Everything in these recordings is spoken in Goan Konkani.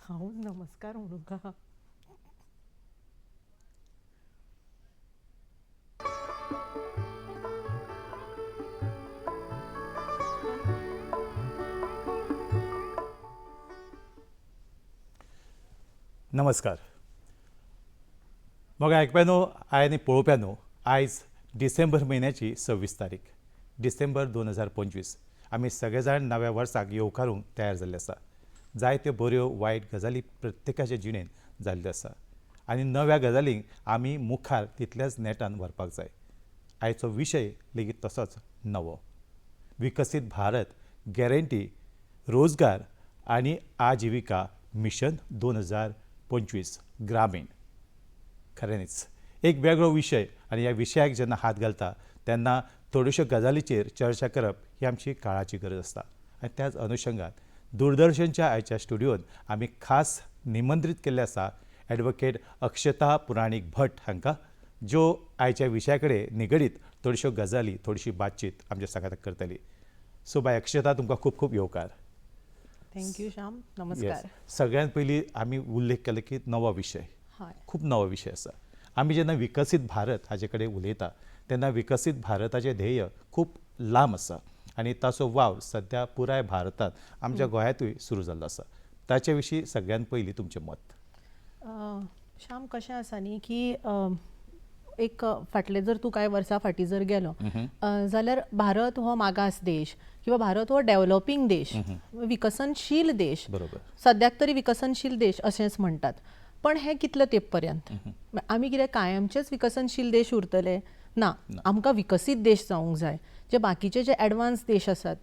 हांव नमस्कार म्हणूंक. नमस्कार मग आयकप्यानो आनी पळोवप्यानो, आयज डिसेंबर म्हयन्याची 26 तारीख, डिसेंबर 2025. आमी सगळे जाण नव्या वर्साक येवकारूंक तयार जाल्ले आसा. जायत्यो बऱ्यो वायट गजाली प्रत्येकाच्या जिणेंत जाल्ल्यो आसा आनी नव्या गजालींक आमी मुखार तितल्याच नेटान व्हरपाक जाय. आयचो विशय लेगीत तसोच नवो, विकसीत भारत गॅरंटी रोजगार आनी आजिविका मिशन 2025 ग्रामीण. खऱ्यांनीच एक वेगळो विशय आनी ह्या विशयाक जेन्ना हात घालता तेन्ना थोड्योश्यो गजालीचेर चर्चा करप ही आमची काळाची गरज आसता. आनी त्याच अनुशंगान दूरदर्शनच्या आयच्या स्टुडियोन आमी खास निमंत्रीत केल्ले आसा एडवोकेट अक्षता पुराणीक भट हांकां, ज्यो आयच्या विशया कडेन निगडीत थोड्योश्यो गजाली, थोडीशी बातचीत आमच्या सांगाताक करतली. सो बाय अक्षता, तुमकां खूब खूब येवकार. Thank you Shyam, नमस्कार. सगळ्यांत पयलीं आमी उल्लेख केलो की नवो विशय, हय, खूब नवो विशय आसा. आमी जेन्ना विकसीत भारत हाजे कडेन उलयता तेन्ना विकसीत भारताचें ध्येय खूब लांब आसा आनी ताचो वावर सद्या पुराय भारतांत, आमच्या गोंयांतूय सुरू जाल्लो आसा. ताचे विशीं सगळ्यांत पयलीं तुमचें मत. श्याम, कशें आसा न्ही की एक फाटले जर तूं कांय वर्सां फाटीं जर गेलो जाल्यार भारत हो मागास देश किंवा भारत हो डेव्हलपींग देश, विकसनशील देश, बरोबर, सद्याक तरी विकसनशील देश अशेंच म्हणटात. पण हें कितले तेंप पर्यंत? आमी कितें कायमचेच विकसनशील देश उरतले? ना, आमकां विकसीत देश जावंक जाय. जे बाकीचे जे एडवान्स देश आसात,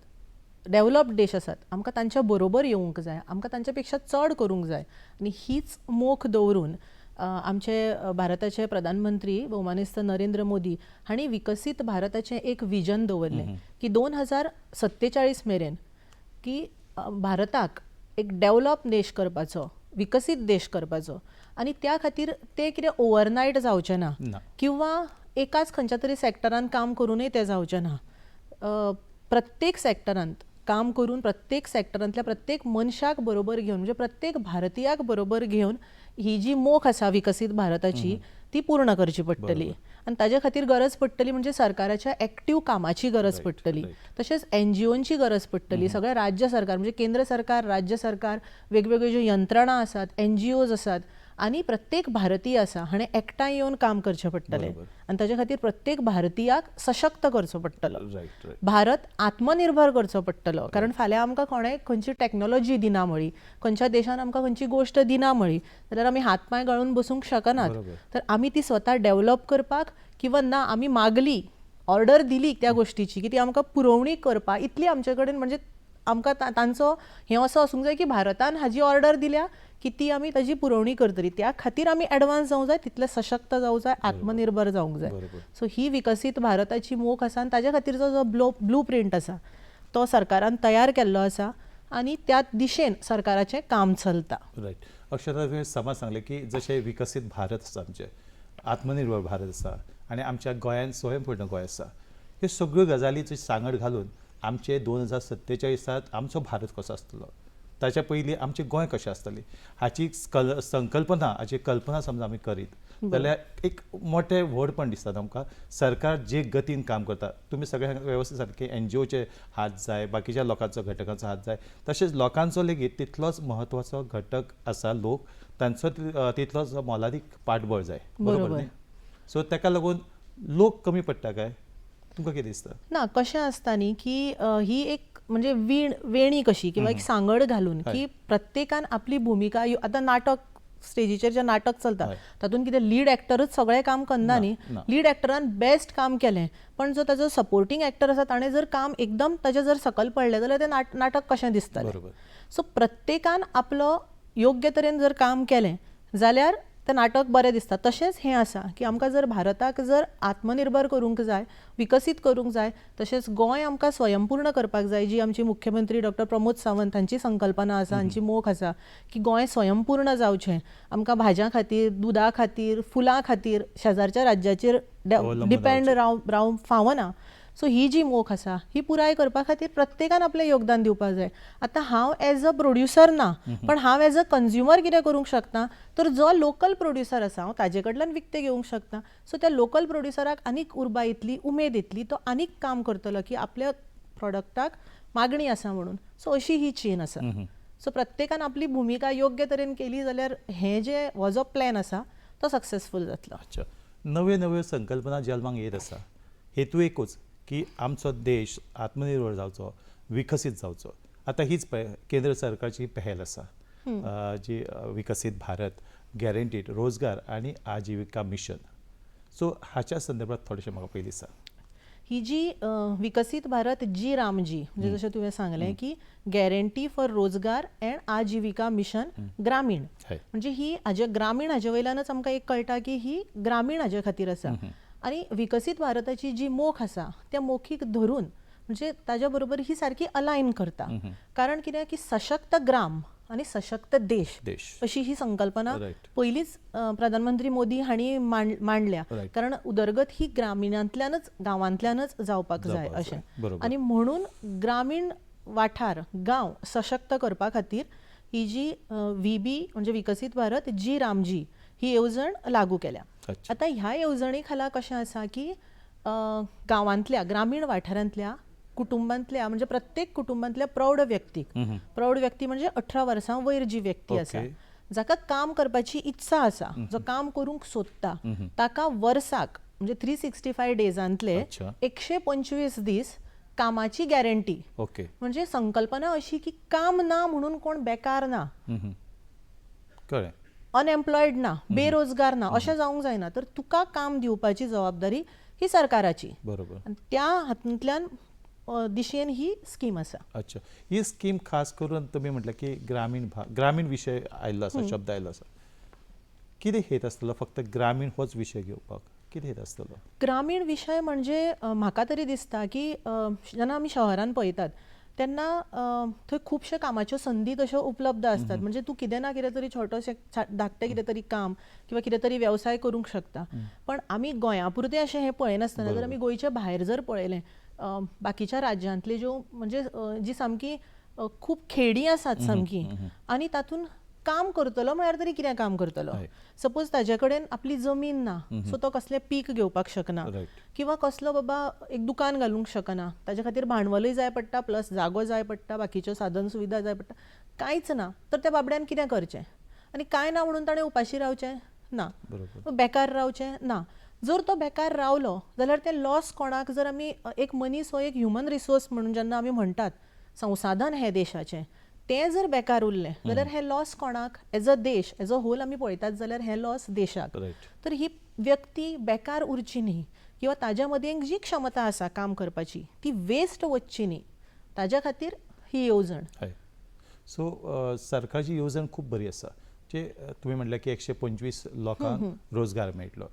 डेव्हलप्ड देश आसात, आमकां तांच्या बरोबर येवंक जाय, आमकां तांच्या पेक्षा चड करूंक जाय. आनी हीच मोख दवरून आमचे भारताचे प्रधानमंत्री भोवमानेस्त नरेंद्र मोदी हांणी विकसीत भारताचें एक विजन दवरलें की 2047 मेरेन की भारताक एक डेव्हलप देश करपाचो, विकसीत देश करपाचो. आनी त्या खातीर तें कितें ओवरनायट जावचें ना किंवा एकाच खंयच्या तरी सॅक्टरान काम करूनय तें जावचें ना. प्रत्येक सॅक्टरांत काम करून, प्रत्येक सॅक्टरांतल्या प्रत्येक मनशाक बरोबर घेवन, म्हणजे प्रत्येक भारतीयाक बरोबर घेवन ही जी मोख आसा विकसीत भारताची ती पूर्ण करची पडटली. आनी ताजे खातीर गरज पडटली म्हणजे सरकाराच्या एक्टीव कामाची गरज पडटली, तशेंच एनजीओंची गरज पडटली, सगळ्या राज्य सरकार म्हणजे केंद्र सरकार, राज्य सरकार, वेगवेगळ्यो ज्यो यंत्रणा आसात, एनजीओज आसात आनी प्रत्येक भारतीय आसा हाणें एकठांय येवन काम करचें पडटलें. आनी ताजे खातीर प्रत्येक भारतीयाक सशक्त करचो पडटलो, भारत आत्मनिर्भर करचो पडटलो. कारण फाल्यां आमकां कोणें खंयची टॅक्नोलॉजी दिना म्हळी, खंयच्या देशान आमकां खंयची गोश्ट दिना म्हळी जाल्यार आमी हात पांय गळून बसूंक शकनात. तर आमी ती स्वता डेव्हलप करपाक किंवा ना आमी मागली, ऑर्डर दिली त्या गोश्टीची की ती आमकां पुरवणी करपाक इतली आमचे कडेन, म्हणजे आमकां तांचो हें असो आसूंक जाय की भारतान हाजी ऑर्डर दिल्या की ती आमी ताजी पुरवणी करतली. त्या खातीर आमी एडवान्स जावंक जाय, तितले सशक्त जावंक जाय, आत्मनिर्भर जावंक जाय. सो ही विकसीत भारताची मोख आसा आनी ताज्या खातीरचो जो ब्लू प्रिंट आसा तो सरकारान तयार केल्लो आसा आनी त्या दिशेन सरकाराचें काम चलता. रायट. अक्षता, तुवें समा सांगलें की जशें विकसीत भारत आसा, आमचें आत्मनिर्भर भारत आसा आनी आमच्या गोंयांत स्वयंपूर्ण गोंय आसा, ह्यो सगळ्यो गजालीचो सांगड घालून आमचे 2047 आमचो भारत कसो आसतलो, ताच्या पयलीं आमचें गोंय कशें आसतलें, हाची संकल्पना, हाची कल्पना समजा आमी करीत जाल्यार एक मोठें व्हडपण दिसता आमकां. सरकार जे गतीन काम करता, तुमी सगळ्यांक वेवस्थीत सारके एनजीओचे हात जाय, बाकीच्या लोकांचो घटकांचो हात जाय, तशेंच लोकांचो लेगीत तितलोच म्हत्वाचो घटक आसा, लोक तांचो तितलोच मोलादीक पाठबळ जाय. बरोबर न्ही? सो ताका लागून लोक कमी पडटा काय तुमकां कितें दिसता? ना, कशें आसता न्ही की ही एक म्हणजे वेणी कशी किंवा एक सांगड घालून की प्रत्येकान आपली भुमिका. आतां नाटक स्टेजीचेर जें नाटक चलता तातूंत कितें लीड एक्टरूच सगळें काम करना न्ही. लीड एक्टरान बेस्ट काम केलें, पण जो ताजो सपोर्टींग एक्टर आसा ताणें जर काम एकदम ताजें जर सकयल पडलें जाल्यार तें नाटक कशें दिसतलें. सो प्रत्येकान आपलो योग्य तरेन जर काम केलें जाल्यार तें नाटक बरें दिसता. तशेंच हें आसा की आमकां जर भारताक जर आत्मनिर्भर करूंक जाय, विकसीत करूंक जाय, तशेंच गोंय आमकां स्वयंपूर्ण करपाक जाय, जी आमची मुख्यमंत्री डॉक्टर प्रमोद सावंत हांची संकल्पना आसा, हांची मोख आसा की गोंय स्वयंपूर्ण जावचें. आमकां भाजयां खातीर, दुदा खातीर, फुलां खातीर शेजारच्या राज्याचेर डिपेंड रावंक फावना. सो ही जी मोख आसा ही पुराय करपा खातीर प्रत्येकान आपलें योगदान दिवपाक जाय. आतां हांव एज अ प्रोड्युसर ना, पण हांव एज अ कंज्युमर कितें करूंक शकता, तर जो लोकल प्रोड्युसर आसा हांव ताजे कडल्यान विकतें घेवंक शकता. सो त्या लोकल प्रोड्युसराक आनीक उर्बा येतली, उमेद येतली, तो आनीक काम करतलो की आपल्या प्रोडक्टाक मागणी आसा म्हणून. सो अशी ही चेन आसा. सो प्रत्येकान आपली भुमिका योग्य तरेन केली जाल्यार हें जे हो जो प्लॅन आसा तो सक्सेसफूल जातलो. अच्छा, नव्यो नव्यो संकल्पना जल्माक येत आसा. हेतू एकूच की आमचो देश आत्मनिर्भर जावचो, विकसीत जावचो. आतां हीच पळय केंद्र सरकारची पहल आसा, जी विकसीत भारत गॅरंटीड रोजगार आनी आजिविका मिशन. सो हाच्या संदर्भात थोडेशें म्हाका पयलीं सांग. ही जी विकसीत भारत जी रामजी, म्हणजे जशें तुवें सांगलें की guarantee for Rozgar and Ajeevika mission Gramin, म्हणजे ही हाजे ग्रामीण हाजे वयल्यानच आमकां एक कळटा की ही ग्रामीण हाजे खातीर आसा. आनी विकसीत भारताची जी मोख आसा त्या मोखीक धरून म्हणजे ताज्या बरोबर ही सारकी अलायन करता. कारण कितें की सशक्त ग्राम आनी सशक्त देश अशी ही संकल्पना पयलींच प्रधानमंत्री मोदी हांणी मांडल्या. कारण उदरगत ही ग्रामीणांतल्यानच, गांवांतल्यानच जावपाक जाय अशें. आनी म्हणून ग्रामीण वाठार, गांव सशक्त करपा खातीर ही जी व्ही बी म्हणजे विकसीत भारत जी रामजी ही येवजण लागू केल्या. आतां ह्या येवजणे खाला कशें आसा की गांवांतल्या, ग्रामीण वाठारांतल्या कुटुंबांतल्या, म्हणजे प्रत्येक कुटुंबांतल्या प्रौढ व्यक्तीक, प्रौढ व्यक्ती म्हणजे 18 वर्सां वयर जी व्यक्ती आसा, जाका काम करपाची इत्सा आसा, जो काम करूंक सोदता, ताका वर्साक म्हणजे 365 डेजांतले 125 दीस कामाची गॅरंटी. म्हणजे संकल्पना अशी की काम ना म्हणून कोण बेकार ना, कळ्ळें, अनएम्प्लॉयड ना, बेरोजगार ना, अशें जावंक जायना. तर तुका काम दिवपाची जबाबदारी ही सरकाराची. आनी त्या हातूंतल्यान दिशेन ही स्कीम आसा. अच्छा, ही स्कीम खास करून तुमी म्हटलें की ग्रामीण भाग, ग्रामीण विशय आयिल्लो आसा, शब्द आयिल्लो आसा, कितें हेत आसतलो फक्त ग्रामीण होच विशय घेवपाक, कितें हेत आसतलो? ग्रामीण विशय म्हणजे म्हाका तरी दिसता की जेन्ना आमी शहरान पळयतात तेन्ना थंय खुबशे कामाच्यो संदी तश्यो उपलब्ध आसतात. म्हणजे तूं कितें ना कितें तरी छोटोशें धाकटें कितें तरी काम किंवा कितें तरी वेवसाय करूंक शकता. पण आमी गोंया पुरतें अशें हें पळयनासतना जर आमी गोंयच्या भायर जर पळयलें, बाकीच्या राज्यांतले ज्यो म्हणजे जी सामकी खूब खेडी आसात सामकी, आनी तातूंत काम करतलो म्हळ्यार तरी कितें काम करतलो? सपोज ताजे कडेन आपली जमीन ना, सो तो कसलें पीक घेवपाक शकना, किंवा कसलो बाबा एक दुकान घालूंक शकना, ताजे खातीर भांडवलूय जाय पडटा, प्लस जागो जाय पडटा, बाकीच्यो साधन सुविधा जाय पडटा, कांयच ना तर त्या बाबड्यान कितें करचें? आनी कांय ना म्हणून ताणें उपाशी रावचें ना, बेकार रावचें ना. जर तो बेकार रावलो जाल्यार तें लॉस कोणाक? जर आमी एक मनीस हो एक ह्युमन रिसोर्स म्हणून जेन्ना आमी म्हणटात, संसाधन हें देशाचें, तें जर बेकार उरलें जाल्यार हें लॉस कोणाक? एज अ देश, एज अ होल आमी पळयतात जाल्यार हें लॉस देशाक. तर ही व्यक्ती बेकार उरची न्ही किंवा ताज्या मदीं जी क्षमता आसा काम करपाची ती वेस्ट वचची न्ही, ताज्या खातीर ही येवजण. सो सरकारची येवजण खूब बरी आसा. जे तुमी म्हणलें की 125 लोकांक रोजगार मेळटलो,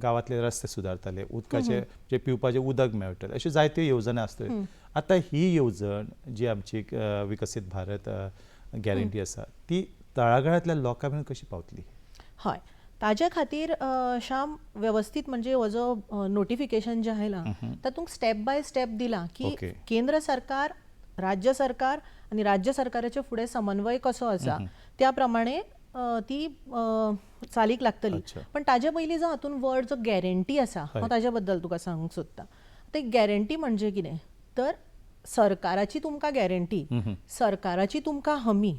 गांवांतले रस्ते सुदारतले, उदकाचे जे पिवपाचें उदक मेळटलें, अश्यो जायत्यो येवजण्यो आसतल्यो. आतां ही येवजण जी आमची विकसीत भारत गॅरंटी आसा ती तळागाळांतल्या लोकां मेरेन कशी पावतली? हय, ताज्या खातीर श्याम वेवस्थीत म्हणजे हो जो नोटिफिकेशन जें आयलां तातूंत स्टेप बाय स्टेप दिलां की केंद्र सरकार, राज्य सरकार आनी राज्य सरकाराचे फुडें समन्वय कसो आसा त्या प्रमाणे ती चालीक लागतली. पण ताजे पयलीं जो हातूंत वर्ड जो गॅरंटी आसा हांव ताजे बद्दल तुका सांगूंक सोदतां. ते गॅरंटी म्हणजे कितें तर सरकाराची तुमकां गॅरंटी, सरकाराची तुमकां हमी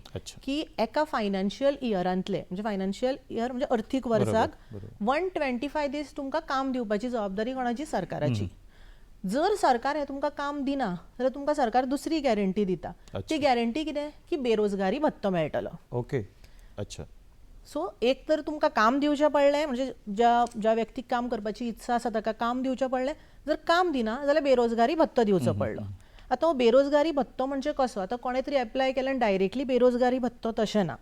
की एका फायनान्शियल इयरांतले, म्हणजे फायनान्शियल इयर म्हणजे अर्थीक वर्साक 125 दीस तुमकां काम दिवपाची जबाबदारी कोणाची? सरकाराची. जर सरकार हें तुमकां काम दिना जाल्यार तुमकां सरकार दुसरी गॅरंटी दिता. ती गॅरंटी कितें की बेरोजगारी भत्तो मेळटलो. ओके, अच्छा. सो एक तर तुमकां काम दिवचें पडलें, म्हणजे ज्या ज्या व्यक्तीक काम करपाची इत्सा आसा ताका काम दिवचें पडलें, जर काम दिना जाल्यार बेरोजगारी भत्तो दिवचो पडलो. आतां हो बेरोजगारी भत्तो म्हणजे कसो? आतां कोणें तरी एप्लाय केलें आनी डायरेक्टली बेरोजगारी भत्तो तशें ना.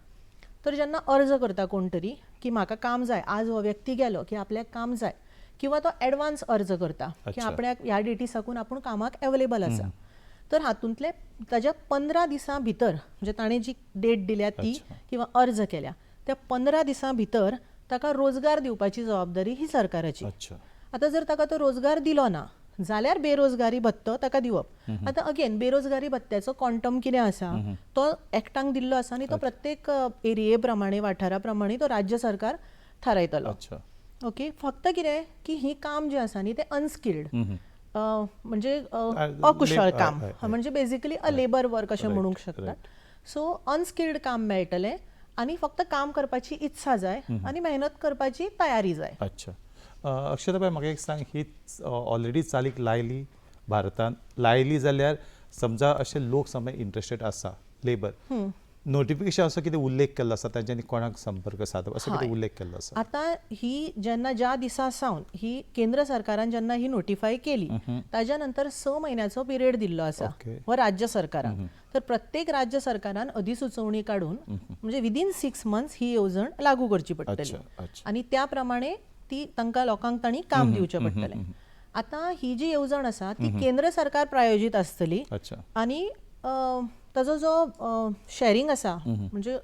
तर जेन्ना अर्ज करता कोण तरी की म्हाका काम जाय, आज हो व्यक्ती गेलो की आपल्याक काम जाय, किंवा तो एडवान्स अर्ज करता की आपल्याक ह्या डेटी साकून आपूण कामाक एवेलेबल आसा, तर हातूंतले ताज्या 15 दिसां भितर, म्हणजे ताणें जी डेट दिल्या ती किंवा अर्ज केल्या त्या 15 दिसां भितर ताका रोजगार दिवपाची जबाबदारी ही सरकाराची. आतां जर ताका तो रोजगार दिलो ना जाल्यार बेरोजगारी भत्तो ताका दिवप. आतां अगेन बेरोजगारी भत्त्याचो क्वांटम कितें आसा तो एक्टांक दिल्लो आसा आनी तो प्रत्येक एरिये प्रमाणे, वाठारा प्रमाणे तो राज्य सरकार थारायतलो. ओके, फक्त कितें की ही काम जें आसा न्ही तें अनस्किल्ड म्हणजे अकुशळ काम, म्हणजे बेजिकली अ लेबर वर्क अशें म्हणूंक शकता. सो अनस्किल्ड काम मेळटलें आनी फक्त काम करपाची इत्सा जाय आनी मेहनत करपाची तयारी जाय. अच्छा, अक्षताबाय, म्हाका एक सांग, ही ऑलरेडी चालीक लायली भारतान, लायली जाल्यार समजा अशे लोक समजा इंट्रस्टेड आसा लेबर, नोटिफिकेशन असो कितें उल्लेख केल्लो आसा तांच्यांनी कोणाक संपर्क सादप असो कितें उल्लेख केल्लो आसा? आतां ही जेन्ना ज्या दिसा सावन ही केंद्र सरकारान जेन्ना ही नोटिफाय केली ताज्या नंतर 6 म्हयन्याचो पिरियड दिल्लो आसा हो राज्य सरकारान. तर प्रत्येक राज्य सरकारान अधिसुचोवणी काडून म्हणजे विदीन 6 मंथ्स ही येवजण लागू करची पडटली आनी त्या प्रमाणे ती तांकां लोकांक तांणी काम दिवचें पडटलें. आतां ही जी येवजण आसा ती केंद्र सरकार प्रायोजीत आसतली आनी ताजो जो शॅरिंग आसा म्हणजे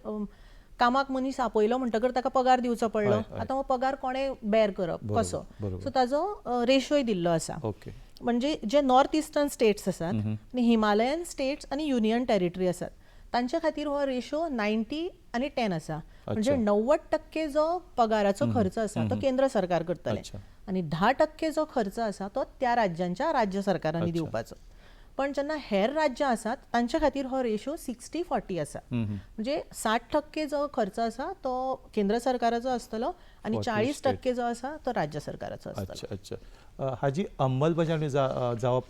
कामाक मनीस आपयलो म्हणटकर ताका पगार दिवचो पडलो, आतां हो पगार कोणें बेर करप कसो, सो ताजो रेशोय दिल्लो आसा. म्हणजे जे नॉर्थ इस्टर्न स्टेट्स आसात आनी हिमालयन स्टेट्स आनी युनियन टेरिटरी आसात तांचे खातीर हो रेशो 90 आनी 10 आसा. म्हणजे 90% जो पगाराचो खर्च आसा तो केंद्र सरकार करतलें आनी 10% जो खर्च आसा तो त्या राज्यांच्या राज्य सरकारांनी दिवपाचो. पण जेन्ना हेर राज्यां आसात तांच्या खातीर हो रेशो 60-40 आसा. म्हणजे 60% जो खर्च आसा तो केंद्र सरकाराचो आसतलो आनी 40% जो आसा तो राज्य सरकाराचो आसतलो. अच्छा अच्छा, हाजी अंमलबजावणी जावप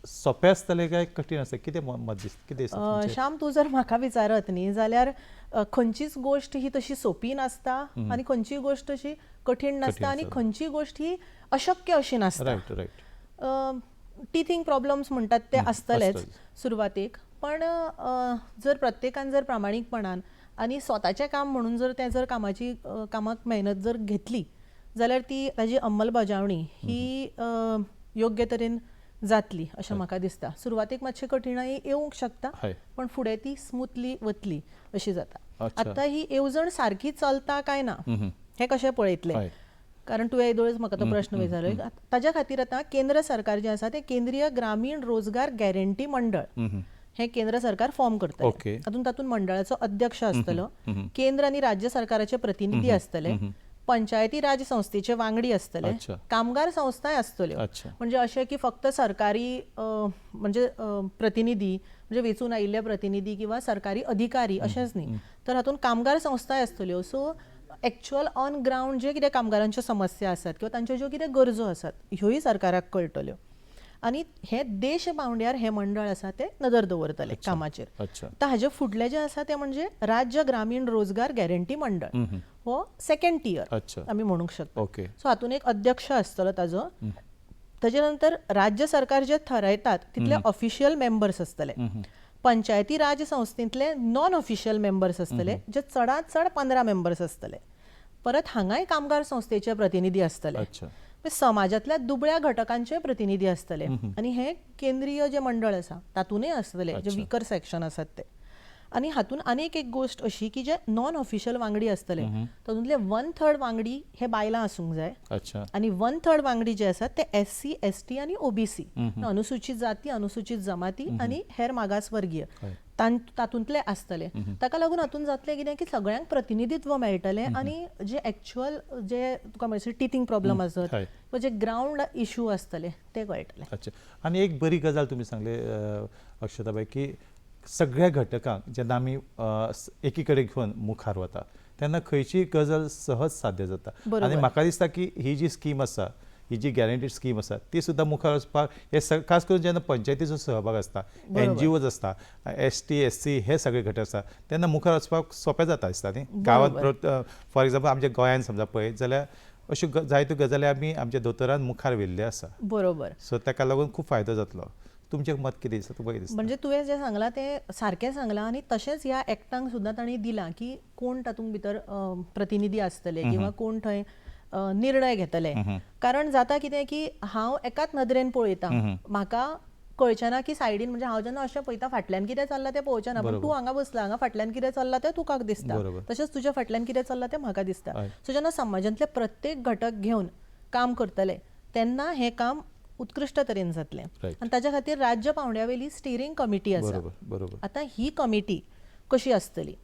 सोंपें आसतलें काय कठीण आसता, कितें मत दिसता, कितें दिसता? श्याम, तूं जर म्हाका विचारत न्ही जाल्यार खंयचीच गोश्ट ही तशी सोंपी नासता आनी खंयचीय गोश्ट तशी कठीण नासता आनी खंयचीय गोश्ट ही अशक्य अशी नासता. रायट रायट, टिथींग प्रॉब्लम्स म्हणटात ते आसतलेच सुरवातेक, पण जर प्रत्येकान जर प्रामाणीकपणान आनी स्वताचें काम म्हणून जर तें जर कामाची कामाक मेहनत जर घेतली जाल्यार ती ताजी अंमलबजावणी ही योग्य तरेन जातली अशें म्हाका दिसता. सुरवातेक मातशी कठीणाई येवंक शकता पण फुडें ती स्मुथली वतली अशी जाता. आतां ही येवजण सारकी चलता काय ना हें कशें पळयतलें, कारण तुवें येदोळच म्हाका तो प्रश्न विचारलो. ताज्या खातीर आतां केंद्र सरकार जें आसा तें केंद्रीय ग्रामीण रोजगार गॅरंटी मंडळ हें केंद्र सरकार फॉर्म करतलें. तातूंत तातूंत मंडळाचो अध्यक्ष आसतलो, केंद्र आनी राज्य सरकाराचे प्रतिनिधी आसतले, पंचायती राज संस्थेचे वांगडी आसतले, कामगार संस्थाय आसतल्यो. म्हणजे अशें की फक्त सरकारी म्हणजे प्रतिनिधी म्हणजे वेंचून आयिल्ले प्रतिनिधी किंवा सरकारी अधिकारी अशेंच न्ही, तर हातूंत कामगार संस्थाय आसतल्यो. सो एक्चुअल ऑन ग्रावंड जे कितें कामगारांच्यो समस्या आसात किंवा तांच्यो ज्यो कितें गरजो आसात ह्योय सरकाराक कळटल्यो आनी हे देश पावंड्यार हें मंडळ आसा तें नदर दवरतलें कामाचेर. आतां हाजे फुडलें जें आसा तें म्हणजे राज्य ग्रामीण रोजगार गॅरंटी मंडळ हो सेकंड टियर आमी म्हणूंक शकता. सो हातूंत एक अध्यक्ष आसतलो ताजो, ताजे नंतर राज्य सरकार जे थारायतात तितले ऑफिशियल मेंबर्स आसतले, पंचायती राज संस्थेंतले नॉन ऑफिशियल मेंबर्स आसतले जे चडांत चड 15 मेंबर्स आसतले, परत हांगाय कामगार संस्थेचे प्रतिनिधी आसतले, समाजांतल्या दुबळ्या घटकांचे प्रतिनिधी आसतले आनी हे केंद्रीय जे मंडळ आसा तातूंतय आसतले जे विकर सेक्शन आसात ते. आनी हातूंत आनीक एक गोश्ट अशी की जे नॉन ऑफिशियल वांगडी आसतले तातूंतले 1/3 वांगडी हे बायलां आसूंक जाय आनी 1/3 वांगडी जे आसात ते SC, ST आनी OBC, अनुसूचित जाती, अनुसूचित जमाती आनी हेर मागासवर्गीय तातूंतले आसतले. ताका लागून हातूंत जातलें कितें की सगळ्यांक प्रतिनिधित्व मेळटलें आनी जे एक्चुअल जे तुका म्हणल्यार टिथींग प्रॉब्लम आसत वा जे ग्रावंड इशू आसतले ते कळटले. अच्छा, आनी एक बरी गजाल तुमी सांगले अक्षताबाय की सगळ्या घटकांक जेन्ना आमी एकी कडेन घेवन मुखार वता तेन्ना खंयचीय गजाल सहज साध्य जाता. आनी म्हाका दिसता की ही जी स्कीम आसा, ही जी गॅरंटीड स्कीम आसा ती सुद्दां मुखार वचपाक हे खास करून जेन्ना पंचायतीचो सहभाग आसता, NGOज आसता, ST, SC हे सगळे घटक आसता तेन्ना मुखार वचपाक सोंपें जाता दिसता न्ही. गांवांत फॉर एग्जाम्पल आमच्या गोंयांत समजा पळयत जाल्यार अश्यो जायत्यो गजाली आमी आमच्या दोतोरान मुखार व्हेल्ल्यो आसा. बरोबर. सो ताका लागून खूब फायदो जातलो. तुमचें मत कितें दिसता, तुमकां कितें दिसता? म्हणजे तुवें जें सांगलां तें सारकें सांगलां आनी तशेंच ह्या एक्टांक सुद्दां तांणी दिलां की कोण तातूंत भितर प्रतिनिधी आसतले किंवा कोण थंय निर्णय घेतले. कारण जाता कितें की हांव एकाच नदरेन पळयता, म्हाका कळचें ना की सायडीन, म्हणजे हांव जेन्ना अशें पळयता फाटल्यान कितें चल्लां तें पळोवचें ना, पण तूं हांगा बसला, हांगा फाटल्यान कितें चल्लां तें तुका दिसता, तशेंच तुज्या फाटल्यान कितें चल्लां तें म्हाका दिसता. सो जेन्ना समाजांतले प्रत्येक घटक घेवन काम करतले तेन्ना हें काम उत्कृश्ट तरेन जातलें. आनी ताज्या खातीर राज्य पांवड्या वयली स्टिरींग कमिटी आसा. बरोबर बरोबर आतां ही कमिटी कशी आसतली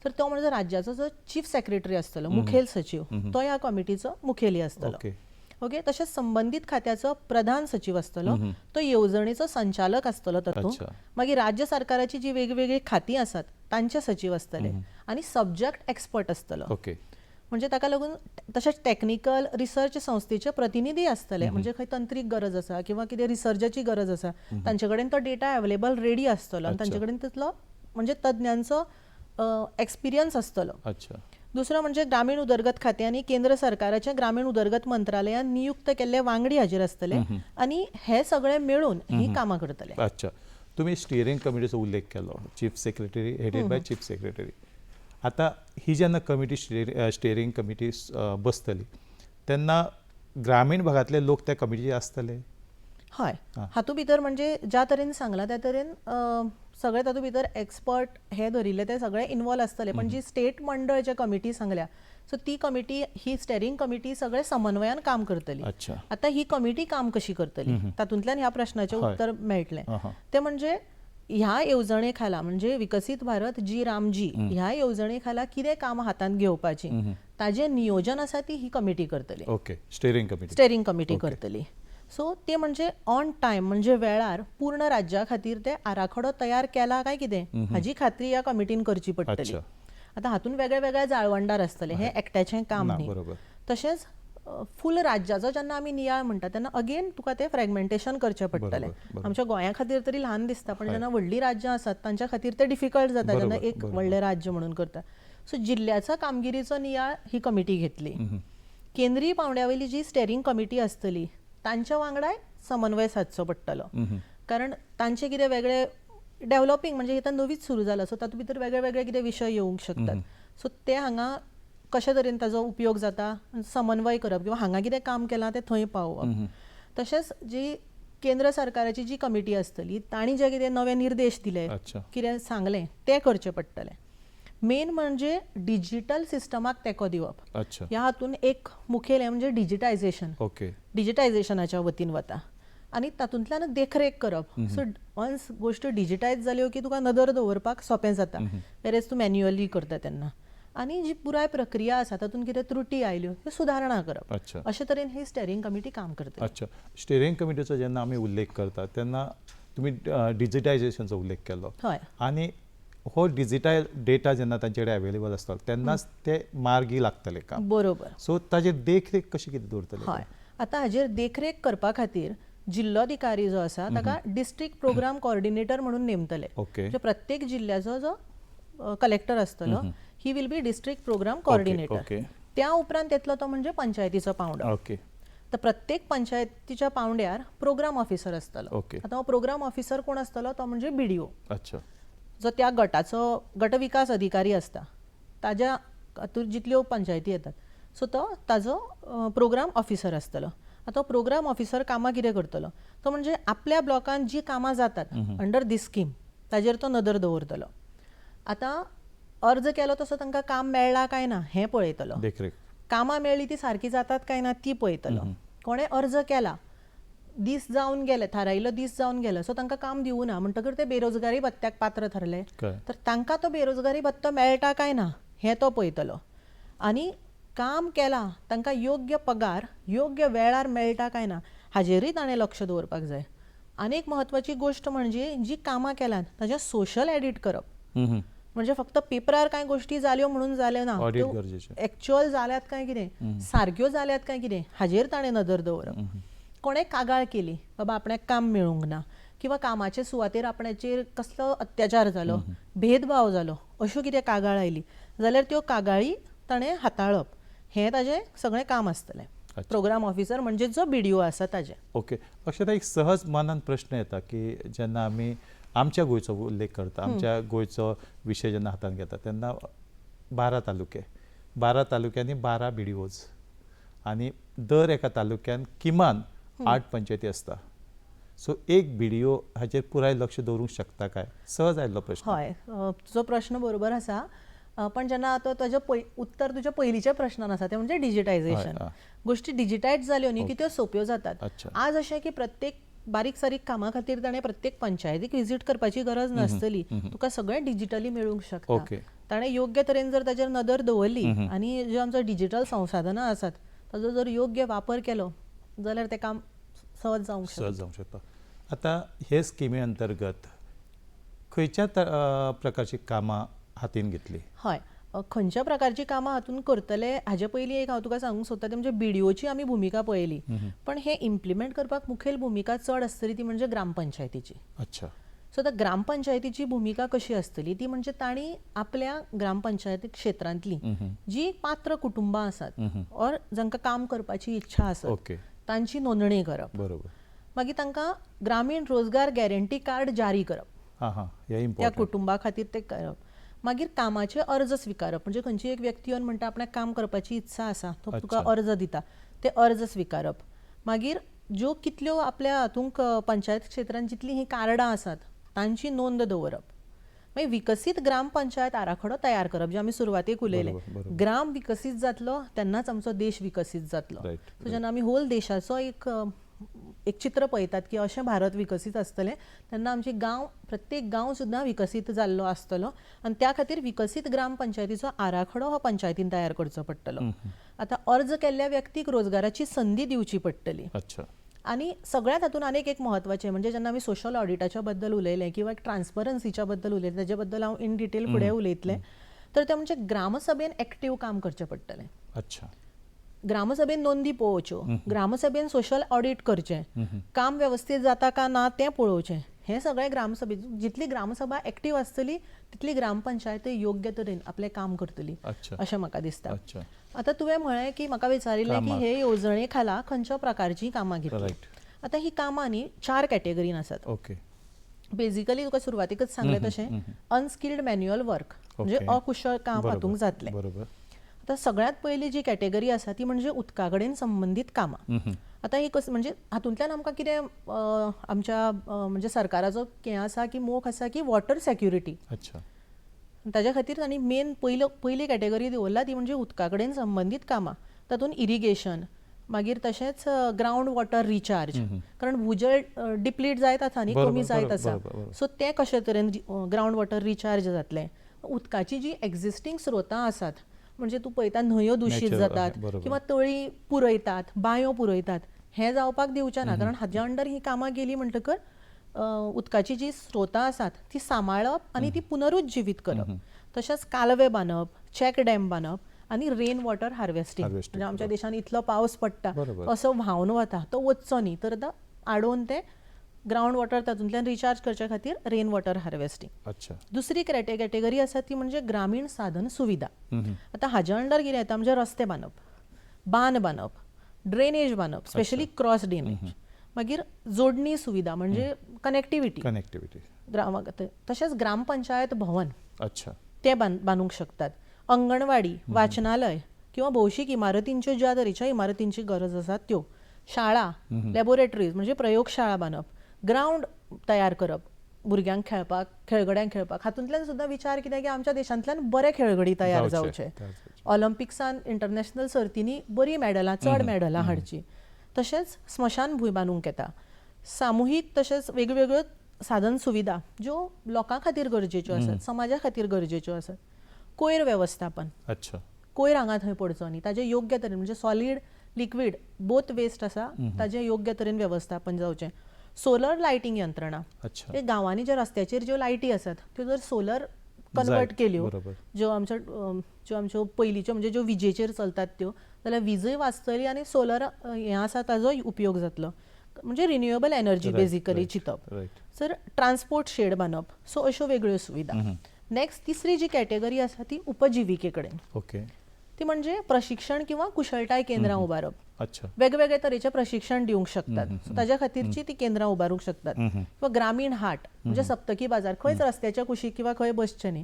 तर तो म्हणजे राज्याचो जो चीफ सेक्रेटरी आसतलो, मुखेल सचीव, तो ह्या कमिटीचो मुखेली आसतलो. ओके, तशेंच संबंदीत खात्याचो प्रधान सचीव आसतलो, तो येवजणेचो संचालक आसतलो तातूंत. मागीर राज्य सरकाराची जी वेगवेगळी खातीं आसात तांचे सचीव आसतले आनी सब्जॅक्ट एक्सपर्ट आसतलो. म्हणजे ताका लागून तशेंच टॅक्निकल रिसर्च संस्थेचे प्रतिनिधी आसतले, म्हणजे खंय तंत्रीक गरज आसा किंवा कितें रिसर्चाची गरज आसा तांचे कडेन तो डेटा अवेलेबल रेडी आसतलो आनी तांचे कडेन तितलो म्हणजे तज्ञांचो एक्सपिरियन्स आसतलो. दुसरो म्हणजे ग्रामीण उदरगत खातें आनी केंद्र सरकाराच्या ग्रामीण उदरगत मंत्रालयान नियुक्त केल्ले वांगडी हाजीर आसतले आनी हे सगळे मेळून ही कामां करतले. अच्छा, तुमी स्टियरींग कमिटीचो उल्लेख केलो, chief secretary headed by chief secretary. आतां ही जेन्ना कमिटी स्टियरींग कमिटी बसतली तेन्ना ग्रामीण भागांतले लोक त्या कमिटीचे आसतले? हय, हातूंत भितर म्हणजे ज्या तरेन सांगलां त्या तरेन सगळे तातूंत भितर एक्सपर्ट हे धरिल्ले ते सगळे इनवॉल्व आसतले. पण जी स्टेट मंडळ जे कमिटी सांगल्या सो ती कमिटी ही स्टेरींग कमिटी सगळे समन्वयान काम करतली. आतां ही कमिटी काम कशी करतली तातूंतल्यान ह्या प्रश्नाचें उत्तर मेळटलें. तें म्हणजे ह्या येवजणे खाला म्हणजे विकसीत भारत जी रामजी ह्या येवजणे खाला कितें काम हातांत घेवपाची ताजें नियोजन आसा ती ही कमिटी करतली. Okay, steering committee. Steering committee करतली. सो ते म्हणजे ऑन टायम म्हणजे वेळार पूर्ण राज्या खातीर ते आराखडो तयार केला काय कितें हाजी खात्री ह्या कमिटीन करची पडटली. आतां हातूंत वेगळे वेगळे जाळवणदार आसतले, हें एकट्याचें काम न्ही. तशेंच फूल राज्याचो जेन्ना आमी नियाळ म्हणटा तेन्ना अगेन तुका तें फ्रेगमेंटेशन करचें पडटलें. आमच्या गोंया खातीर तरी ल्हान दिसता पण जेन्ना व्हडलीं राज्यां आसात तांच्या खातीर तें डिफिकल्ट जाता जेन्ना एक व्हडलें राज्य म्हणून करता. सो जिल्ल्याचो कामगिरीचो नियाळ ही कमिटी घेतली. केंद्रीय पांवड्या वयली जी स्टेरींग कमिटी आसतली तांच्या वांगडाय समन्वय सादचो पडटलो, कारण तांचे कितें वेगळे डेव्हलपींग म्हणजे आतां नवीच सुरू जाला सो तातूंत भितर वेगळे वेगळे कितें विशय येवंक शकतात. सो ते हांगा कशे तरेन ताजो उपयोग जाता समन्वय करप किंवा हांगा कितें काम केलां तें थंय पावोवप. तशेंच जी केंद्र सरकाराची जी कमिटी आसतली तांणी जे कितें नवे निर्देश दिले कितें सांगलें तें करचें पडटलें. मेन म्हणजे डिजिटल सिस्टमाक तेंको दिवप. ह्या हातून एक मुखेल हें म्हणजे डिजिटायझेशन. डिजिटायझेशनाच्या वतीन वता आनी तातूंतल्यान देखरेख करप. सो वन्स गोश्टी डिजिटायज जाल्यो की तुका नदर दवरपाक सोंपें जाता, वेरेज तूं मॅन्युअली करता तेन्ना. आनी जी पुराय प्रक्रिया आसा तातूंत कितें त्रुटी आयल्यो त्यो सुदारणा करप. अशे तरेन ही स्टेरींग कमिटी काम करता. अच्छा, स्टेरींग कमिटीचो जेन्ना आमी उल्लेख करता तेन्ना तुमी डिजिटायझेशनचो उल्लेख केलो. हय, आनी हो डिजिटल डेटा जेन्ना तांचे कडेन अवेलेबल आसतलो तेन्नाच ते मार्गी लागतले काम. बरोबर. सो ताजेर देखरेख कशी कितें दवरतले? हय, आतां हाजेर देखरेख करपा खातीर जिल्लोधिकारी जो आसा ताका डिस्ट्रिक्ट प्रोग्राम कॉर्डिनेटर म्हणून नेमतले. म्हणजे प्रत्येक जिल्ल्याचो जो कलेक्टर आसतलो he will be district programme coordinator. त्या उपरांत येतलो तो म्हणजे पंचायतीचो पावंडो. तर प्रत्येक पंचायतीच्या पावंड्यार प्रोग्राम ऑफिसर आसतलो. आतां हो प्रोग्राम ऑफिसर कोण आसतलो तो म्हणजे बीडीओ. जो त्या गटाचो गट विकास अधिकारी आसता ताज्या हातूंत जितल्यो पंचायती येतात सो तो ताजो प्रोग्राम ऑफिसर आसतलो. आतां प्रोग्राम ऑफिसर कामां कितें करतलो तो म्हणजे आपल्या ब्लॉकान जी कामां जातात अंडर दीस स्कीम ताजेर तो नदर दवरतलो. आतां अर्ज केलो तसो तांकां काम मेळ्ळां काय ना हें पळयतलो, कामां मेळ्ळीं ती सारकी जातात काय ना ती पळयतलो. कोणें अर्ज केला दीस जावन गेले, थारायिल्लो दीस जावन गेलो सो तांकां काम दिवना म्हणटकीर ते बेरोजगारी भत्त्याक पात्र थारले तर तांकां तो बेरोजगारी भत्तो मेळटा काय ना हें तो पळयतलो. आनी काम केलां तांकां योग्य पगार योग्य वेळार मेळटा काय ना हाजेरूय ताणें लक्ष दवरपाक जाय. आनी एक म्हत्वाची गोश्ट म्हणजे जी कामां केल्यात ताजें सोशल एडिट करप. म्हणजे फक्त पेपरार कांय गोश्टी जाल्यो म्हणून जाल्यो ना, एक्च्युअल जाल्यात काय कितें, सारक्यो जाल्यात काय कितें हाजेर ताणें नदर दवरप. कोणें कागाळ केली बाबा आपणाक काम मेळूंक ना किंवा कामाचे सुवातेर आपणाचेर कसलो अत्याचार जालो, भेदभाव जालो, अश्यो कितें कागाळ आयली जाल्यार त्यो कागाळी ताणें हाताळप हें ताजें सगळें काम आसतलें. प्रोग्राम ऑफिसर म्हणजे जो बीडीओ आसा ताजें. ओके, अक्षता, एक सहज मनान प्रश्न येता की जेन्ना आमी आमच्या गोंयचो उल्लेख करता, आमच्या गोंयचो विशय जेन्ना हातांत घेता तेन्ना 12 तालुके, 12 तालुक्यांनी 12 बीडीओज आनी दर एका तालुक्यान किमान 8 पंचायती आसता. सो एक बीडीओ हाचेर पुराय लक्ष दवरूंक शकता काय? सहज आयिल्लो प्रश्न. हय, तुजो प्रश्न बरोबर आसा. पण जेन्ना आतां ताजें उत्तर तुज्या पयलींच्या प्रश्नान आसा तें म्हणजे डिजिटायझेशन. गोश्टी डिजिटायज जाल्यो न्ही की त्यो सोंप्यो जातात. आज अशें की प्रत्येक बारीक सारीक कामा खातीर ताणें प्रत्येक पंचायतीक विजीट करपाची गरज नासतली, तुका सगळें डिजिटली मेळूंक शकता. ताणें योग्य तरेन जर ताजेर नदर दवरली आनी ज्यो आमचो डिजिटल संसाधनां आसात ताजो जर योग्य वापर केलो जाल्यार तें काम सहज जावंक शकता. सहज जावंक शकता. आतां हे स्किमी अंतर्गत खंयच्या प्रकारची कामां हातीन घेतली? हय, खंयच्या प्रकारची कामां हातून करतले हाजे पयलीं एक हांव तुका सांगूंक सोदता तें म्हणजे बीडीओची आमी भुमिका पळयली, पण हें इम्प्लिमेंट करपाक मुखेल भुमिका चड आसतली ती म्हणजे ग्रामपंचायतीची. अच्छा. सो आतां ग्रामपंचायतीची भुमिका कशी आसतली ती म्हणजे तांणी आपल्या ग्रामपंचायती क्षेत्रांतली जी पात्र कुटुंबां आसात ऑर जांकां काम करपाची इच्छा आसा तांची नोंदणी करप. बरोबर. मागीर तांकां ग्रामीण रोजगार गॅरंटी कार्ड जारी करप, त्या कुटुंबा खातीर तें करप. मागीर कामाचे अर्ज स्विकारप, म्हणजे खंयची एक व्यक्ती येवन म्हणटा आपणाक काम करपाची इत्सा आसा, तो तुका अर्ज दिता, ते अर्ज स्विकारप. मागीर ज्यो कितल्यो आपल्या हातूंक पंचायत क्षेत्रांत जितलीं हीं कार्डां आसात तांची नोंद दवरप. मागीर विकसीत ग्रामपंचायत आराखडो तयार करप, जे आमी सुरवातेक उलयले, ग्राम विकसीत जातलो तेन्नाच आमचो देश विकसीत जातलो. सो जेन्ना आमी होल देशाचो एक एक चित्र पळयतात की अशें भारत विकसीत आसतलें तेन्ना आमचे गांव, प्रत्येक गांव सुद्दां विकसीत जाल्लो आसतलो आनी त्या खातीर विकसीत ग्रामपंचायतीचो आराखडो हो पंचायतीन तयार करचो पडटलो. आतां अर्ज केल्ल्या व्यक्तीक रोजगाराची संदी दिवची पडटली. अच्छा. आनी सगळ्यांत हातूंत आनीक एक म्हत्वाचें म्हणजे जेन्ना आमी सोशल ऑडिटाच्या बद्दल उलयलें किंवा एक ट्रान्सपरन्सीच्या बद्दल उलयलें, ताजे बद्दल हांव इन डिटेल फुडें उलयतलें, तर तें म्हणजे ग्रामसभेन एक्टीव काम करचें पडटलें. अच्छा. ग्रामसभेन नोंदी पळोवच्यो, ग्रामसभेन सोशल ऑडिट करचें, काम वेवस्थीत जाता का ना तें पळोवचें. हें सगळें ग्रामसभे, जितली ग्रामसभा एक्टीव आसतली तितली ग्रामपंचायत योग्य तरेन आपलें काम करतली अशें म्हाका दिसता. आतां तुवें म्हळें की म्हाका विचारिल्लें की हे येवजणे खाला खंयच्या प्रकारचीं कामां घेतली. आतां ही कामां न्ही चार कॅटेगरीन आसात. ओके. बेजिकली तुका सुरवातीकच सांगलें तशें अनस्किल्ड मॅन्युअल वर्क म्हणजे अकुशळ काम हातूंक जातलें. बरोबर. आतां सगळ्यांत पयली जी कॅटेगरी आसा ती म्हणजे उदका कडेन संबंदीत कामां. आतां ही कस म्हणजे हातूंतल्यान आमकां कितें आमच्या म्हणजे सरकाराचो हें आसा की मोख आसा की वॉटर सॅक्युरिटी. अच्छा. ताज्या खातीर तांणी मेन पयली कॅटेगरी दवरला ती म्हणजे उदका कडेन संबंदीत कामां. तातूंत इरिगेशन, मागीर तशेंच ग्रावंड वॉटर रिचार्ज, कारण भूजळ डिप्लीट जायत आसा न्ही, कमी जायत आसा, सो तें कशे तरेन ग्रावंड वॉटर रिचार्ज जातलें. उदकाची जी एक्झिस्टींग स्रोतां आसात म्हणजे तूं पळयता न्हंयो दुशीत जातात किंवा तळी पुरयतात, बांयो पुरयतात, हें जावपाक दिवचें ना, कारण हाज्या अंडर ही कामां गेली म्हणटकर उदकाची जी स्रोतां आसात ती सांबाळप आनी ती पुनरुज्जिवीत करप. तशेंच कालवे बांदप, चॅक डॅम बांदप आनी रेन वॉटर हार्वेस्टिंग. म्हणजे आमच्या देशांत इतलो पावस पडटा असो व्हांवन वता, तो वचचो न्ही तर आतां आडोवन ते ग्रावंड वॉटर तातूंतल्यान रिचार्ज करचे खातीर रेन वॉटर हार्वेस्टिंग. अच्छा. दुसरी कॅटेगरी आसा ती म्हणजे ग्रामीण साधन सुविधा. आतां हाज्या अंडर कितें येता म्हणजे रस्ते बांदप, बांद बांदप, ड्रेनेज बांदप, स्पेशली क्रॉस ड्रेनेज, मागीर जोडणी सुविधा म्हणजे कनेक्टिविटी, तशेंच ग्रामपंचायत भवन. अच्छा. ते बांदूंक शकतात. अंगणवाडी, वाचनालय किंवा भौशीक इमारतींच्यो ज्या तरेच्या इमारतींची गरज आसा त्यो, शाळा, लॅबोरेटरीज म्हणजे प्रयोगशाळा बांदप, ग्रावंड तयार करप भुरग्यांक खेळपाक, खेळगड्यांक खेळपाक. हातूंतल्यान सुद्दां विचार कितें की आमच्या देशांतल्यान बरे खेळगडी तयार जावचे, ऑलिम्पिक्सान इंटरनॅशनल सर्तींनी बरीं मॅडलां, चड मॅडलां हाडचीं. तशेंच स्मशानभूंय बांदूंक येता, सामुहीक तशेंच वेगवेगळ्यो साधन सुविधा ज्यो लोकां खातीर गरजेच्यो आसात, समाजा खातीर गरजेच्यो आसात. कोयर वेवस्थापन. अच्छा. कोयर हांगा थंय पडचो न्ही, ताजें योग्य तरेन म्हणजे सॉलीड लिक्वीड बोथ वेस्ट आसा ताजें योग्य तरेन वेवस्थापन जावचें. सोलर लायटींग यंत्रणा. अच्छा. ते गांवांनी ज्या रस्त्याचेर ज्यो लायटी आसात त्यो जर सोलर कन्वर्ट केल्यो, ज्यो आमच्यो ज्यो आमच्यो पयलींच्यो म्हणजे ज्यो विजेचेर चलतात त्यो, जाल्यार विजय वाचतली आनी सोलर हें आसा ताजो उपयोग जातलो. म्हणजे रिन्युएबल एनर्जी बेजिकली चिंतप. सर ट्रान्सपोर्ट शेड बांदप, सो अश्यो वेगळ्यो सुविधा. नेक्स्ट तिसरी जी कॅटेगरी आसा ती उपजिविके कडेन. ओके. ती म्हणजे प्रशिक्षण किंवा कुशळटाय केंद्रां उबारप. अच्छा. वेगवेगळे तरेचे प्रशिक्षण दिवंक शकतात, सो ताज्या खातीरची ती केंद्रां उबारूंक शकतात. किंवा ग्रामीण हाट म्हणजे सप्तकी बाजार, खंयच रस्त्याच्या कुशीक किंवा खंय बसचें न्ही,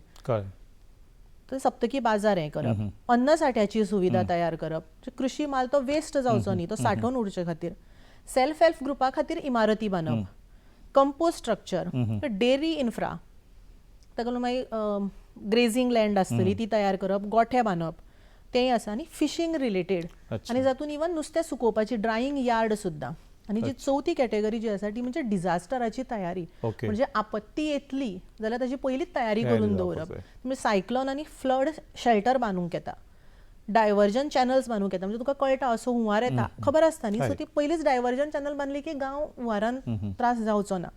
तर सप्तकी बाजार हें करप. अन्नसाठ्याची सुविधा तयार करप, कृषी माल तो वेस्ट जावचो न्ही, तो सांठोवन उरचे खातीर. सेल्फ हेल्प ग्रुपा खातीर इमारती बांदप, कंपोस्ट स्ट्रक्चर, डेअरी इन्फ्रा, ताका लागून मागीर ग्रेजींग लँड आसतली ती तयार करप, गोठे बांदप तेंय आसा आनी फिशींग रिलेटेड आनी जातून इवन नुस्तें सुकोवपाची ड्रायींग यार्ड सुद्दां. आनी जी चवथी कॅटेगरी जी आसा ती म्हणजे डिझास्टराची तयारी, म्हणजे आपत्ती येतली जाल्यार ताची पयलीच तयारी करून दवरप. म्हणजे सायक्लॉन आनी फ्लड शेल्टर बांदूंक येता, डायवर्जन चॅनल्स बांदूंक येता, म्हणजे तुका कळटा असो हुंवार येता खबर आसता न्ही, सो ती पयलीच डायवर्जन चॅनल बांदली की गांव हुंवारान त्रास जावचो ना.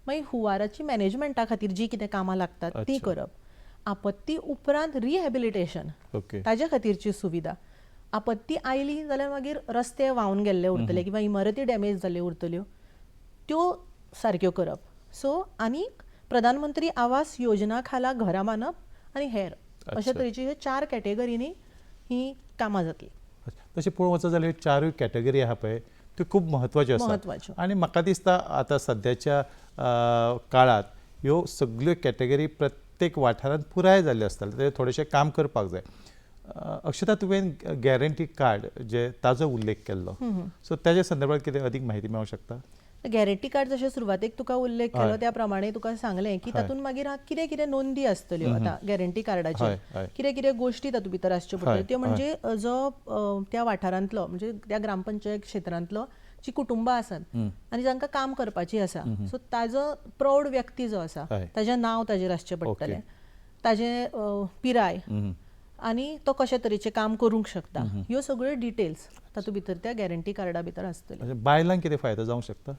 मागीर हुंवाराची मॅनेजमेंटा खातीर जी कितें कामां लागतात ती करप, आपत्ती उपरांत रिहॅबिलिटेशन ताजे खातीरची सुविधा, आपत्ती आयली जाल्यार मागीर रस्ते व्हांवन गेल्ले उरतले किंवा इमारती डॅमेज जाल्ल्यो उरतल्यो त्यो सारक्यो करप. सो आनी प्रधानमंत्री आवास योजना खाला घरां बांदप आनी हेर अशे तरेची ह्यो 4 कॅटेगरींनी ही कामां जातली. तशें पळोवंक वचत जाल्यार ह्यो 4 कॅटेगरी आहा पळय त्यो खूब म्हत्वाच्यो आसा आनी म्हाका दिसता आतां सद्याच्या काळांत ह्यो सगल्यो कॅटेगरी प्रत्येक वाठारांत पुराय जाल्ल्यो आसतल्यो, ते थोडेशें काम करपाक जाय. अक्षता, तुवें गॅरंटी कार्ड जे ताजो उल्लेख केल्लो, सो ताज्या संदर्भात कितें अदीक म्हायती मेळूंक शकता? गॅरंटी कार्ड जशें सुरवातेक तुका उल्लेख केलो त्या प्रमाणे तुका सांगलें की तातूंत मागीर कितें कितें नोंदी आसतल्यो, आतां गॅरंटी कार्डाचेर कितें कितें गोश्टी तातूंत भितर आसच्यो पडटल्यो, त्यो म्हणजे जो त्या वाठारांतलो म्हणजे त्या ग्रामपंचायत क्षेत्रांतलो जी कुटुंबां आसात आनी जांकां काम करपाची आसा, सो ताजो प्रौढ व्यक्ती जो आसा ताजें नांव ताजेर आसचें पडटलें, ताजें पिराय आनी तो कशे तरेचें काम करूंक शकता, ह्यो सगळ्यो डिटेल्स तातूंत भितर त्या गॅरंटी कार्डा भितर आसतल्यो. बायलांक कितें फायदो जावंक शकता?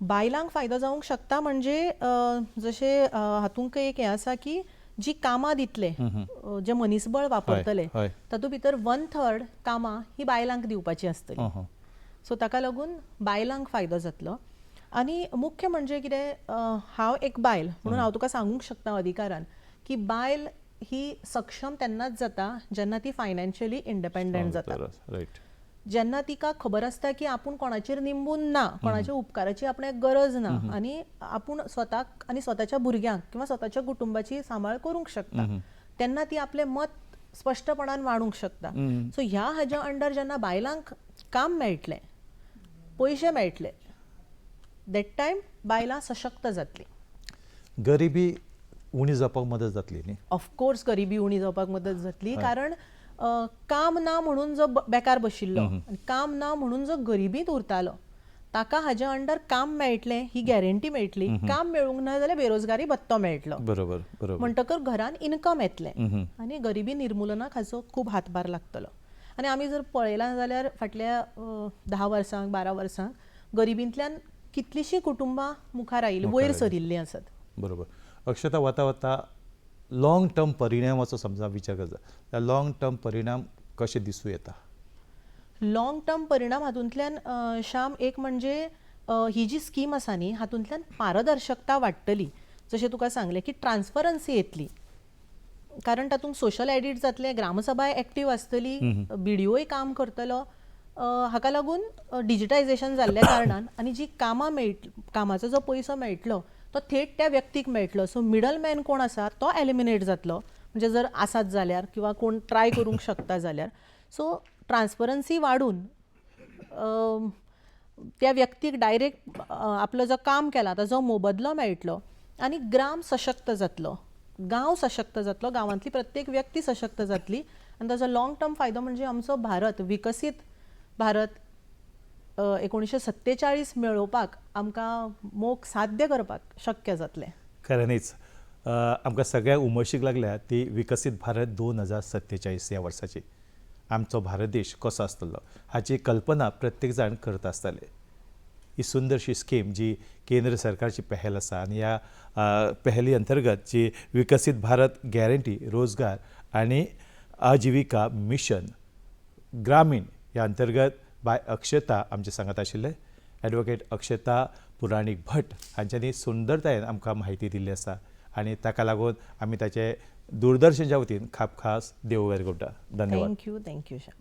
बायलांक फायदो जावंक शकता म्हणजे जशें हातूंत एक हें आसा की जी कामां दितले जे मनीसबळ वापरतले तातूंत भितर 1/3 कामां ही बायलांक दिवपाची आसतली, सो ताका लागून बायलांक फायदो जातलो. आनी मुख्य म्हणजे कितें, हांव एक बायल म्हणून हांव तुका सांगूंक शकता अधिकारान की बायल ही सक्षम तेन्नाच जाता जेन्ना ती फायनान्शियली इंडिपेंडंट जाता, जेन्ना तिका खबर आसता की आपूण कोणाचेर निंबून ना, कोणाच्या उपकाराची आपणाक गरज ना आनी आपूण स्वताक आनी स्वताच्या भुरग्यांक किंवा स्वताच्या कुटुंबाची सांबाळ करूंक शकता, तेन्ना ती आपलें मत स्पश्टपणान मांडूंक शकता. सो ह्या हाज्या अंडर जेन्ना बायलांक काम मेळटलें, पयशे मेळटले, that time बायलां सशक्त जातली. गरिबी उणी जावपाक मदत जातली न्ही? ऑफकोर्स गरिबी उणी जावपाक मदत जातली, कारण काम ना म्हणून जो बेकार बशिल्लो, काम ना म्हणून जो गरिबींत उरतालो ताका हाज्या अंडर काम मेळटलें ही गॅरंटी मेळटली. काम मेळूंक ना जाल्यार बेरोजगारी भत्तो मेळटलो, बरोबर बरोबर, म्हणटकर घरान इनकम येतलें आनी गरिबी निर्मुलनाक हाचो खूब हातभार लागतलो. आनी आमी जर पळयलां जाल्यार फाटल्या 10 वर्सांक 12 वर्सांक गरिबींतल्यान कितलींशीं कुटुंबां मुखार आयिल्लीं, वयर सरिल्लीं आसात. बरोबर. अक्षता, वता वता लॉंग टर्म परिणामाचो समजा विचार करता, लॉंग टर्म परिणाम कशे दिसूं येता? लॉंग टर्म परिणाम हातूंतल्यान श्याम, एक म्हणजे ही जी स्कीम आसा न्ही हातूंतल्यान पारदर्शकता वाडटली, जशें तुका सांगलें की ट्रान्सपरन्सी येतली, कारण तातूंत सोशल एडिट जातलें, ग्रामसभाय एक्टीव आसतली, बीडीओय काम करतलो, हाका लागून डिजिटायजेशन जाल्ल्या कारणान आनी जी कामां कामाचो जो पयसो मेळटलो तो थेट त्या व्यक्तीक मेळटलो. सो मिडलमॅन कोण आसा तो एलिमिनेट जातलो, म्हणजे जर आसात जाल्यार किंवा कोण ट्राय करूंक शकता जाल्यार. सो ट्रान्सपरन्सी वाडून त्या व्यक्तीक डायरेक्ट आपलो जो काम केला ताजो मोबदलो मेळटलो आनी ग्राम सशक्त जातलो, गांव सशक्त जातलो, गांवांतली प्रत्येक व्यक्ती सशक्त जातली. आनी ताजो लॉंग टर्म फायदो म्हणजे आमचो भारत विकसीत भारत 1947 मेळोवपाक आमकां मोख साध्य करपाक शक्य जातलें. खऱ्यांनीच आमकां सगळ्यांक उमळशीक लागल्या ती विकसीत भारत 2047 ह्या वर्साची. आमचो भारत देश कसो आसतलो हाची कल्पना प्रत्येक जाण करता आसताले. ही सुंदरशी स्कीम जी केंद्र सरकारची पहल आसा आनी ह्या पहली अंतर्गत जी विकसीत भारत गॅरंटी रोजगार आनी आजिविका मिशन ग्रामीण ह्या अंतर्गत बाय अक्षता आमचे सांगात आशिल्ले. एडवोकेट अक्षता पुराणीक भट हांच्यांनी सुंदरतायेन आमकां म्हायती दिल्ली आसा आनी ताका लागून आमी ताचे दूरदर्शनच्या वतीन खास देव वेर करता. धन्यवाद. Thank you. Thank you Shyam.